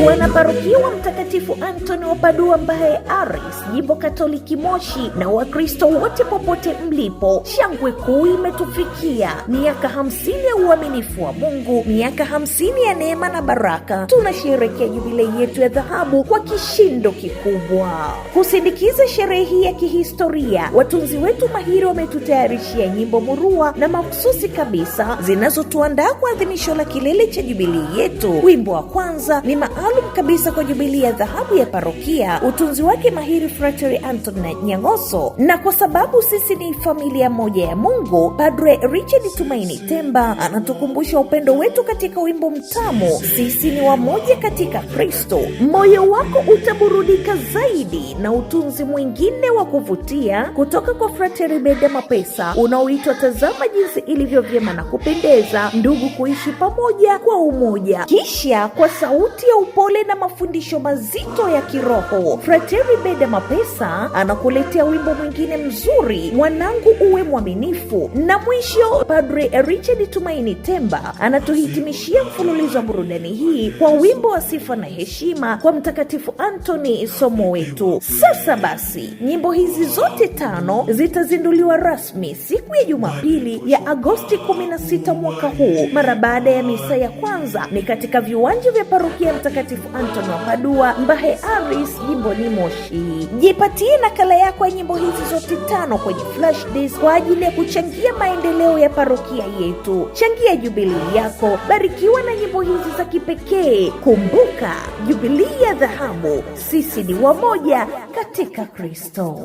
Wanaparokia wa Mtakatifu Antoni wa Padua Mbahe Aris, Jimbo Katoliki Moshi, na Wakristo wote popote mlipo, shangwe kuu imetufikia. Miaka 50 ya uaminifu wa Mungu, miaka 50 ya neema na baraka. Tunasherehekea jubilei yetu ya dhahabu kwa kishindo kikubwa. Kusindikiza sherehe hii ya kihistoria, watunzi wetu mahiri wametutayarishia nyimbo murua na mahususi kabisa zinazotuandaa kwa adhimisho la kilele cha jubilei yetu. Wimbo wa kwanza ni maalum kabisa kwa jubilei ya dhahabu ya parokia, utunzi wake mahiri Frateri Anton na Nyangoso. Na kwa sababu sisi ni familia moja ya Mungu, Padre Richard Tumaini Temba anatukumbusha upendo wetu katika wimbo mtamu, sisi ni wamoja katika Kristo. Moyo wako utaburudika zaidi na utunzi mwingine wa kuvutia kutoka kwa Frateri Beda Mapesa unaoitwa Tazama Jinsi Ilivyo Vyema na Kupendeza Ndugu Kuishi Pamoja kwa Umoja. Kisha kwa sauti ya upole na mafundisho mazito ya kiroho, Frateri Beda Mapesa anakuletea wimbo mwingine mzuri, Mwanangu Uwe Mwaminifu. Na mwisho Padre Richard Tumaini Temba anatuhitimishia mfululizo wa burudani hii kwa wimbo wa sifa na heshima kwa Mtakatifu Antoni, somo wetu. Sasa basi, nyimbo hizi zote 5 zitazinduliwa rasmi siku ya Jumapili ya Agosti 16 mwaka huu, mara baada ya misa ya kwanza, ni katika viwanja vya parokia Mtakatifu Antoni wa Padua, Mbahe Aris, jimboni Moshi. Jipatie nakala yako ya nyimbo hizi zote 5 kwenye flash disk kwa ajili ya kuchangia maendeleo ya parokia yetu. Changia jubilei yako, barikiwa na nyimbo hizi za kipekee. Kumbuka, jubilei ya dhahabu, sisi ni wamoja katika Kristo.